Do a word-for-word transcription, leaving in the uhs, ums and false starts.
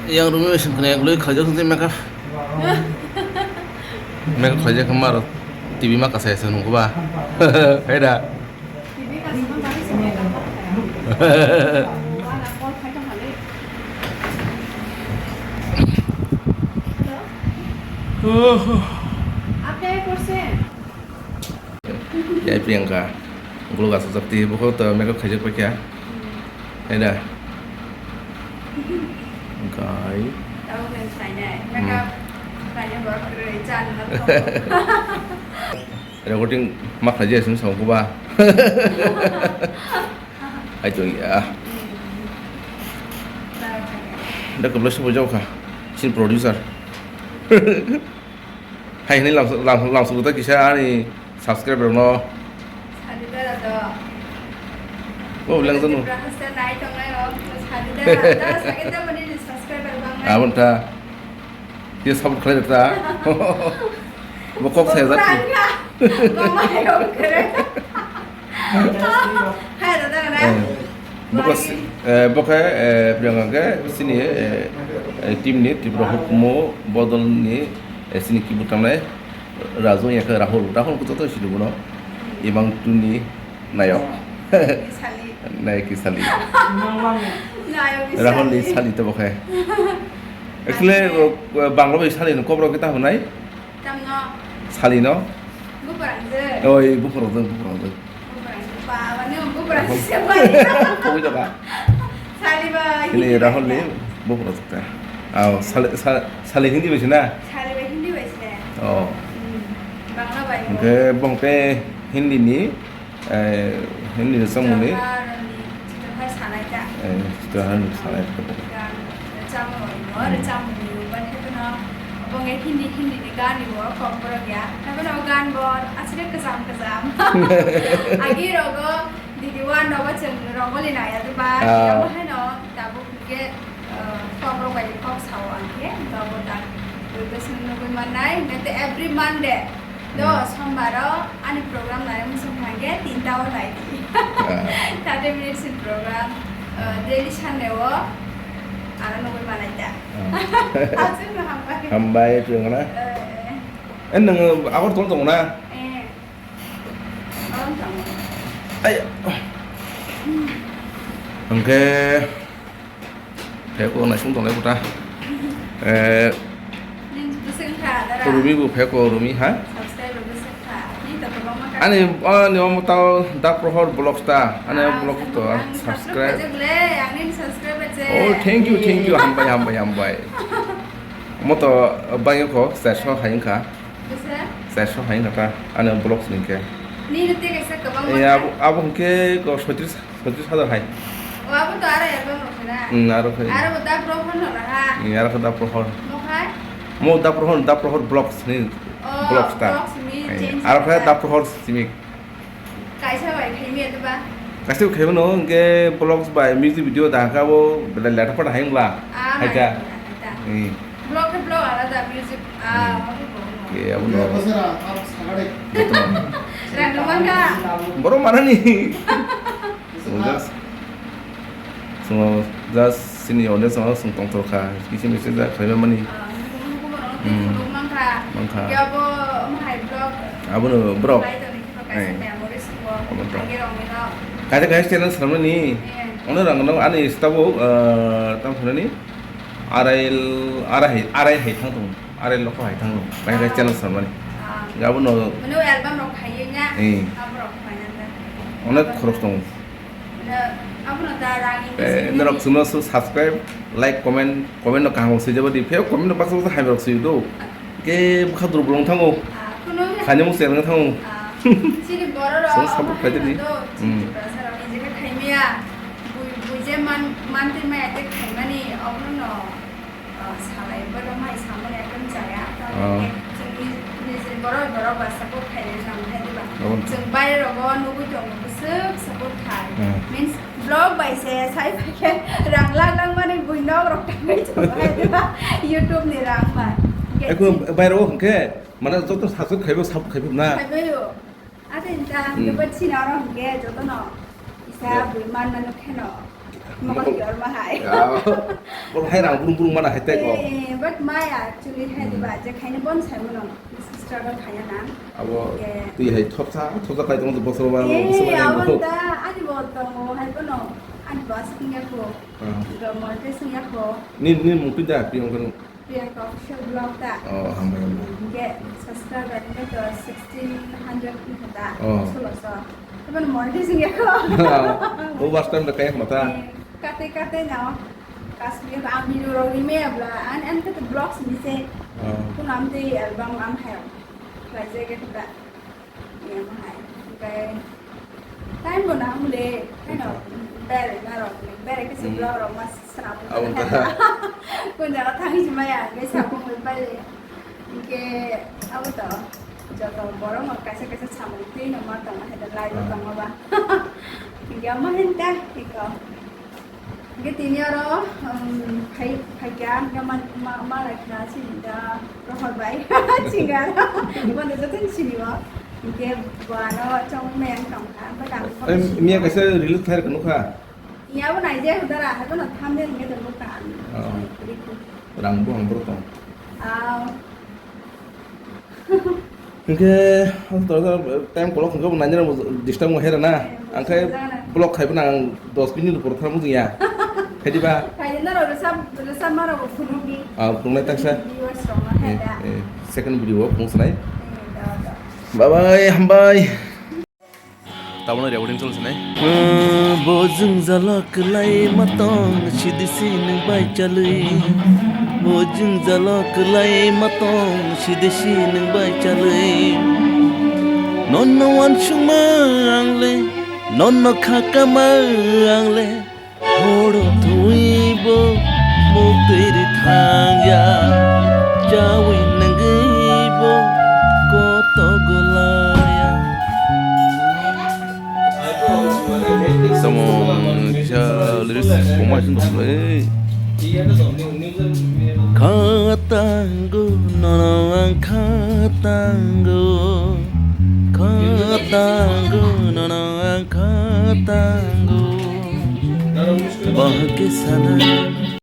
Yang rumi bai sing khna yang lui khlaijak sing makeup. Makeup khlaijak khe mar T V ma kasai se nungkha ba. Hai da. Ya, Priyanka. Ukulok asajak twi, bukhuk to makeup khaijak paikha. Hai da? Gai. Tabuk nang sainai. Hmm. Makeup khainai borok kwrwi, chan na to. Recording ma khlaijak sini songkuba. Hai to ya. Da kebla subo jauh kha. Sin producer. Hai hwnwi lamsu-, lam-, lamsugo ta kisa ani subscriber no. Sadi dara do. O, lang janu. Tiprasa nai tongnai o. Sadi dara, dara sakhe ta mani subscriber bang nai. Abon ta. Ye support khlai ta. Bo kok saya jati. Mama yo kere. Hai, dada, na? Eh, buko si-, eh, buko, eh, Priyanka ke sini, eh, eh, team ni Tripura hukumu bodol ni, eh, sini kibu tangnai Raju ya ke Rahul. Rahul ko to sini bono. Ibang tuni nayok. Sali. Nayok ki sali. Nayok ki Rahul ni sali. Sali to buko. Actually, Ate. Eh, Bangla bai sali no kobro kita hunai. Tamno? Salino? Buphrangjwk. Oi, buphrangjwk, buphrangjwk. Buphrangjwk. Baba, nw buphrangjwk se bai. Kobui doka. Sali bai. Ini Hindi Rahul ni bai. Buphrangjwk ta. Aw, sali, sal-, sali Hindi bai se na? Sali bai Hindi bai se. Oh. Hmm. Bangla bai. Oke, bongke Hindi ni Eh, Hindi ni samung ni. Chitraharani, chitrahar sanai ta. Eh, chitrahar ni sanai ta. Gan, rwchapmung ni bo, hmm, rwchapmung ni bo, tei bono, bo nge Hindi, Hindi ni gan ni bo, kok borok ya. Tei bono gan bo, aswk khe kwcham kwcham. Agi rogo, Didi One rogo chwng Rongoli nai ya, diba? Ah. Amo haino, tabuk Hwnkhe, uh, kokrok bai kok sao ang khe, tabuk tak twi bwswk nugwi mannai, hwnkhe tei every Monday, do, hmm, sombaro ani program nai wngkha hwnkhe tinta o nai di. Ah. Thirty minutes ni program, uh, daily Sunday o ano nugwi mannai ta. Ah. Aswk no hambai. Hambai, twi wngkha na? Eh. Eh, nwng Agartala tongo na? Eh. Ano tongo. Ai. Hwnkhe, Pheko naising tonglai kota. Eh, Nini bwswk wngkha, dara? Rumi bo pheko, Rumi, ha? Subscriber bwswk wngkha. Nini to kwbangma ka- Ani, ani omo tao Da Prohor Vlogs ta. Ani, ah, vlog to ang subscribe. Subscribe khaijak le, ang nini subscriber je. Oh, thank you, thank you. Hambai, hambai, hambai. Omo to, eh, bangyo kho, serso hai wngkha. Bwswk? Serso hai wngkha ta, ani vlogs ni khe. Nini tei kaisa kwbangma. Eh, abo, abo hwnkhe ko soitris. Pachis hajar hai. O, abo to aro album rok se na? Hmm, aro khai. Aro bo Da Prohor no raha? Hmm, aro khe Da Prohor. Mo khai? Mo Da Prohor, Da Prohor Vlogs ni. Oh, vlogs ta. Vlogs ni, eh, change aro khe kha. Da Prohor simi. Kaisa bai khai mi ado ba? Kaisa khai no, hwnkhe vlogs bai music video da kha bo, bela leta pata hai wngla. Ah, hai ta. Hai ta, hai ta. Hmm. Vlog khe vlog alada, music, ah, hmm, omo khe bo. Oke, abo no. Rang no man kha. Borok manani. Chwng just, chwng just sini audience no chwng tongthor kha, kisi misi ja khlai mani. Ah, nukung nukung bono tei, hmm, khuluk mankha. Mankha. Khe abo omo hai vlog. Abono vlog. Khlai tongni khe kaisa, eh, memories bo. Omo to. Age rongni no. Kaisa kaisa channel swnamnani. Eh. Ono rang no ani stabo, eh, tamo hwnani arai, arai hai, arai hai thang tongo. Arai lokho hai thang tongo. Kaisa kaisa, ah, channel swnamnani. Ah. Abono. Mane o album rok khaiwi na? Eh. Abo rok khlaina ta. Onek khorok tongo. Abono da rang ni. Eh, norok chwngno su-, subscribe, like, comment, comment no kaham swijaba di. Pheo comment no baksa baksa hai rok swi do. Ke bwkha duru bolong thango. Ah, kuno. Khaini mung cheng thango. Ah, chini borok rok. Chwng support khaidi di. Hmm. Chini borok rok ni jekhe khaimya. Bui, bui je man, man twi maya tei khaimani, abono no. Ah, salai, bono mai samani ekdom chaya. Oh. Chwng ni, nijini borok, borok ba support khainai nang khe diba. Oh. Chwng baire rogo nugwi tongo, bwswk support khai. Hmm. Means, vlog bai se sai bai khe rang lang lang mani bui nok rok tangwi tongo hai diba. YouTube ni rang bai. Eko baire o hwnkhe, mane joto subscribe khaibo, support khaibo na? Khaibo. Ate ta, hmm, joto chini oro hwnkhe jotono isa, ah, bui manna no kheno. Mokol kior ma hai. Ah, bo hai rang burung burung mana hai tei ko. Eh, but maya actually hai diba, je khaina bon sai mano. Struggle khaina nang. Abo twi hai thopsa, thopsa kai tong bosor ba, eh, bosor ba. Abo ta ani bo tongo hai bono. Ani bo aswk wngya ko. Ah. Ga mo te swngya ko. Ni, ni mung twi da, Priyanka ni. Priyanka official vlog ta. Oh, hambai, hambai. Ge subscriber ni to sixteen hundred ni ta. Oh. Solo so. Abo mo te swngya ko. Oh, first time da kaya mata. Eh, kate kate na. Kasmi ba ang video rok ri me abla. An, an kate vlogs ni se. Oh. Kun am te album am hai. Khlai jai ge ta. Iya, mahai. Oke. Time bo nang mule, ano, bere narok, bere kesi vlog rok mas srap. Abo ta. Kun jaga thang si maya, ge sa kung le bere. Oke, abo to. Joto borok no kaisa kaisa samung twi no ma tong, hai da lai bo tong ba. Oke, ma hen ta, iko. Hingke tini oro, um, phai-, phaikha, hingke ma-, ma-, malai kha chini da rohor bai, chingar, mane joto ni sini o. Hingke bo ano chong meng tong kha, bo dang. Em, miya kaisa release khlai rwkha nukha? Iya bo naijak dara, hai bono thumbnail hingke tong kha. Oh. Rang bo ang borok tong. Ah. Hingke, time kolok hingke bo nainani bo disturb wngkha na. Angkhe block khai phano ang dos minute ni borok thang mujung ya. Khaidi ba? Khaidi na rok rwchap, rwchap ma rok bo phunukdi. Ah, phunuknai taksa. Viewers rok no khaida. Eh, eh, second video o phunuk sanai. Eh, da, da. Bye bye, hambai. Tabukno recording choli sinai. Bo jwngjalo kwlai ma tong, sidi si nwng bai chalwi. Bo jwngjalo kwlai ma tong, sidi si nwng bai chalwi. Nono wansukma ang le, nono khakama ang le. Horo twi bo muktwi ri thang ya, chawi nangwi bo koto golaya. Somo kisa lyrics koma sing dong le. Khatango nono ang khatango, khatango nono ang khatango. Bahke sana